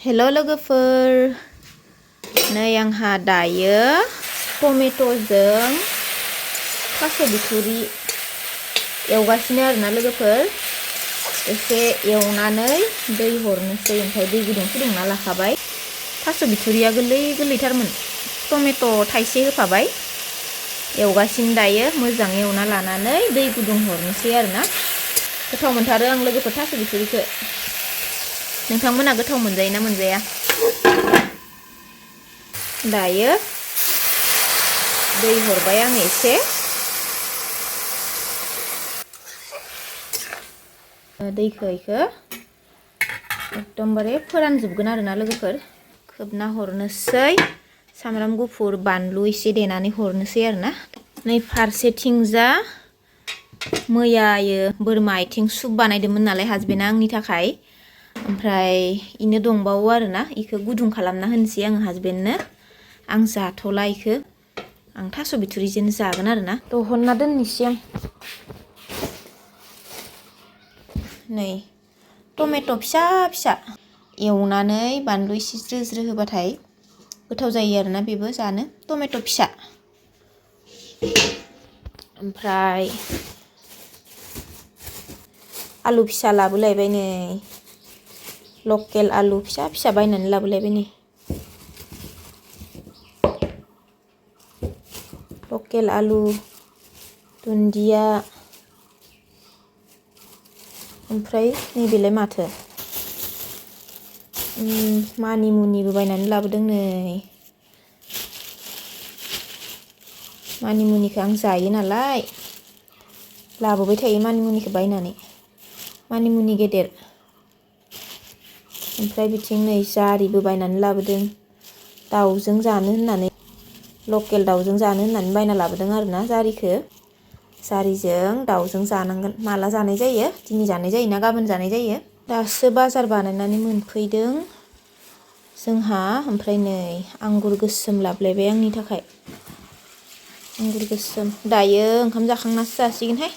हेल' लोगोफोर नै आंहा दायो टमेट'जों थास' बिथुरि एवगासिनो आरोना लोगोफोर एसे एवनानै दै हरनोसै ओमफ्राय दै गुदुं फुदुंना लाखाबाय थास' बिथुरिया गोरलै गोरलैथारमोन टमेट' थाइसे होफाबाय एवगासिनो दायो मोजां एवना लानानै दै गुदुं हरनोसै आरोना गोथाव मोनथारो आं लोगोफोर थास' बिथुरिखौ नोंथांमोना गोथाव मोनजायोना मोनजाया दायो दै हरबाय आं एसे दैखौ एकदमबारे फोरानजोबगोन आरोना लोगोफोर खोबना हरनोसै सामब्राम गुफुर बानलु एसे देनानै हरनोसै आरोना नै फारसेथिंजा मैयायो बोरमा आथिं सुप बानायदोंमोन नालाय हासबेन्डआ आंनि थाखाय ओमफ्राय इनो दंबावो आरोना इखौ गुदुं खालामना होनोसै आङो हासबेन्डनो आं जाथ'ला इखौ आं थास' बिथुरिजोंनो जागोन आरोना दहनना दोननोसै आं नै टमेट' फिसा फिसा एवनानै बानलु एसे ज्रो ज्रो होबाथाय गोथाव जायो आरोना बेबो जानो टमेट' फिसा ओमफ्राय आलु फिसा लाबोलायबाय नै लकेल आलु फिसा फिसा बायनानै लाबोलायबाय नै लकेल आलु दुन्दिया ओमफ्राय नैबेलाय माथो मानि मुनिबो बायनानै लाबोदों नै मानि मुनिखौ आं जायो नालाय लाबोबाय थायो मानि मुनिखौ बायनानै मानि मुनि गेदेर ओमफ्राय बिथिं नै जारिबो बायनानै लाबोदों दाउजों जानो होननानै लकेल दाउजों जानो होननानै बायना लाबोदों आरोना जारिजों दाउजों जानांगोन माला जानाय जायो दिनै जानाय जायो ना गाबोन जानाय जायो दासो बाजार बानायनानै मोनफैदों जोंहा ओमफ्राय नै आंगुर गोसोम लाबोलायबाय आंनि थाखाय आंगुर गोसोम दायो ओंखाम जाखांनासो जासिगोनहाय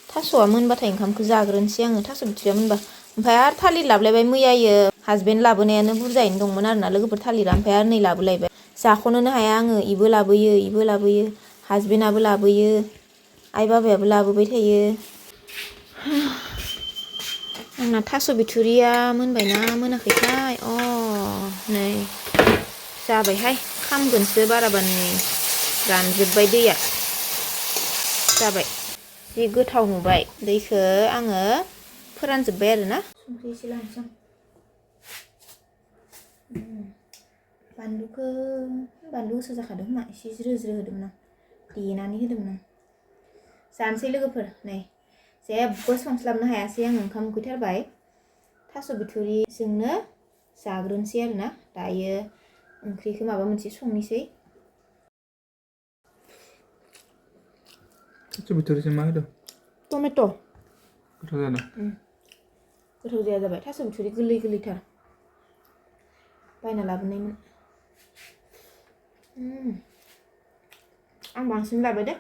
थास'आ मोनबाथाय ओंखामखौ जाग्रोनोसै आङो थास' बिथुरिया मोनबा ओमफ्राय आरो थालिर लाबोलायबाय मैयायो हासबेन्ड लाबोनायानो बुरजायैनो दंमोन आरोना लोगोफोर थालिरा ओमफ्राय आरो नै लाबोलायबाय जाख'नोनो हाया आङो इबो लाबोयो हासबेन्डआबो लाबोयो आइ बाबायाबो लाबोबाय थायो आंना थास' बिथुरिया मोनबायना मोनाखैथाय नै जाबायहाय खामगोनसो बाराबा नै रानजोब्बाय दैया जाबाय जि गोथाव नुबाय दैखौ आङो फोरानजोब्बाय आरोना संख्रि एसे लानोसै आं बानलु गोसा जाखादों खोमा एसे ज्रो ज्रो होदोंमोन आं देनानै होदोंमोन आं जानोसै लोगोफोर नै जेबो संस्लाबनो हायासै आं ओंखाम उखैथारबाय थास' बिथुरिजोंनो जाग्रोनोसै आरोना दायो ओंख्रिखौ माबा मोनसे संनोसै थास' बिथुरिजों मा होदों टमेट' गोथाव जादों गोथाव जाया जाबाय थास' बिथुरि गोरलै गोरलैथार बायना लाबोनायमोन आं बांसिन लाबाय दे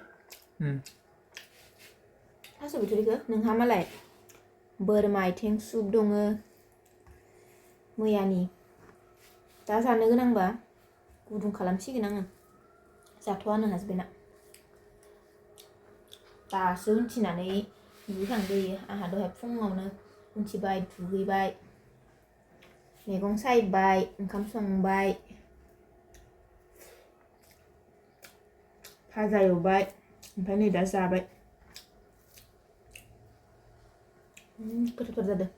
थास' बिथुरिखौ नोंहा मालाय बोरमा आथिं सुप दङ मैयानि दा जानो गोनांबा गुदुं खालामसिगोन आङो जाथ'आनो हासबेन्डआ दासो उथिनानै दुगैखांदोयो आंहा दहाय फुङावनो उथिबाय दुगैबाय मैगं सायबाय ओंखाम संबाय भाजा एवबाय ओमफ्राय नै दा जाबाय गोथावथार जादों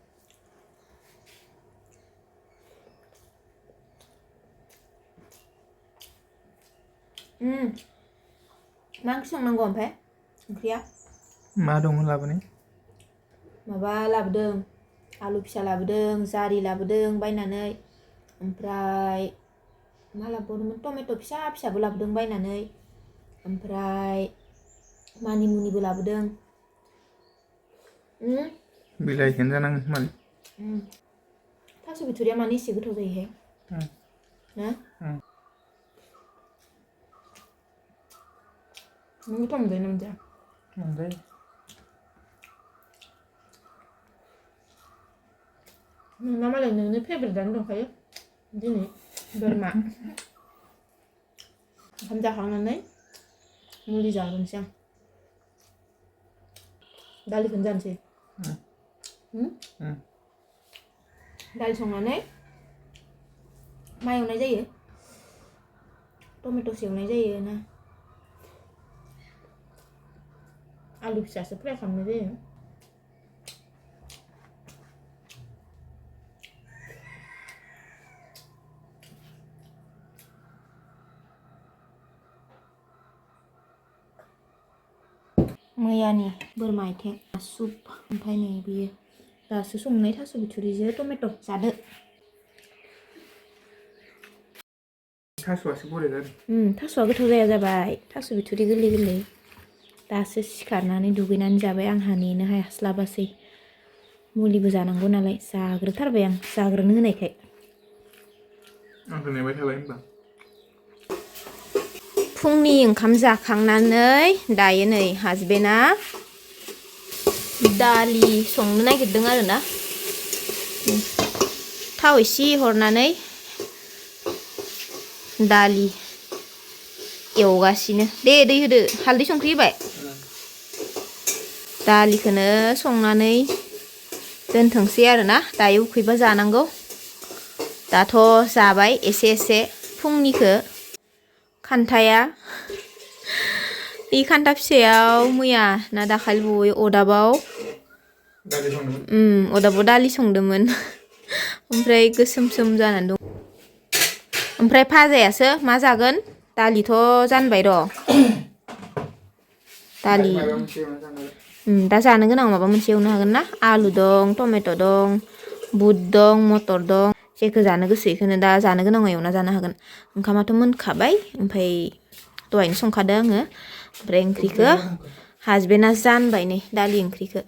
मा ओंख्रि संनांगौ ओमफ्राय ओंख्रिया मा दंमोन लाबोनाय माबा लाबोदों आलु फिसा लाबोदों जारि लाबोदों बायनानै ओमफ्राय मा लाबोदोंमोन टमेट' फिसा फिसाबो लाबोदों बायनानै ओमफ्राय मानि मुनिबो लाबोदों बिलाइखौनो जानांगोन माने थास' बिथुरिया मानो एसे गोथाव जायोहाय ना नों गोथाव मोनजायोना मोनजाया मोनजायो नोंना मालाय नोंनि फेभरेटआनो दंखायो दिनै बोरमा ओंखाम जाखांनानै मुलि जाग्रोनोसै आं दालिखौनो जानोसै दालि संनानै मा एवनाय जायो टमेट' एवनाय जायो ना आलु फिसासो फ्राय खालामनाय जायो मैयानि बोरमा आथिं सुप ओमफ्राय नै बियो दासो संनाय थास' बिथुरिजों टमेट' जादो थास'आसो बरिया जादों थास'आ गोथाव जाबाय थास' बिथुरि गोरलै गोरलै दासो सिखारनानै दुगैनानै जाबाय आंहा नेनो हास्लाबासै मुलिबो जानांगौ नालाय जाग्रोथारबाय आं जाग्रोनो होनायखाय आंखौ नेबाय थाबाय होनबा फुंनि ओंखाम जाखांनानै दायो नै हासबेन्डआ दालि संनो नागिरदों आरोना थाव एसे हरनानै दालि एवगासिनो दे दै होदो हालदै संख्रि होबाय दालिखौनो संनानै दोनथोंसै आरोना दायो उखैबा जानांगौ दाथ' जाबाय एसे फुंनिखौ खान्थाया बे खान्था फिसायाव मैया ना दाखालि बयो अदाबाव दालि संदोंमोन ओमफ्राय गोसोम जानानै दं ओमफ्राय भाजायासो मा जागोन दालिथ' जानबाय र' दालि दा जानो गोनां माबा मोनसे एवनो हागोन ना आलु दं टमेट' दं बुट दं मटर दं जेखौ जानो गोसो बेखौनो दा जानो गोनाङाव एवना जानो हागोन ओंखामाथ' मोनखाबाय ओमफ्राय दहायनो संखादों आङो ओमफ्राय ओंख्रिखौ हासबेन्डआ जानबाय नै दालि ओंख्रिखौ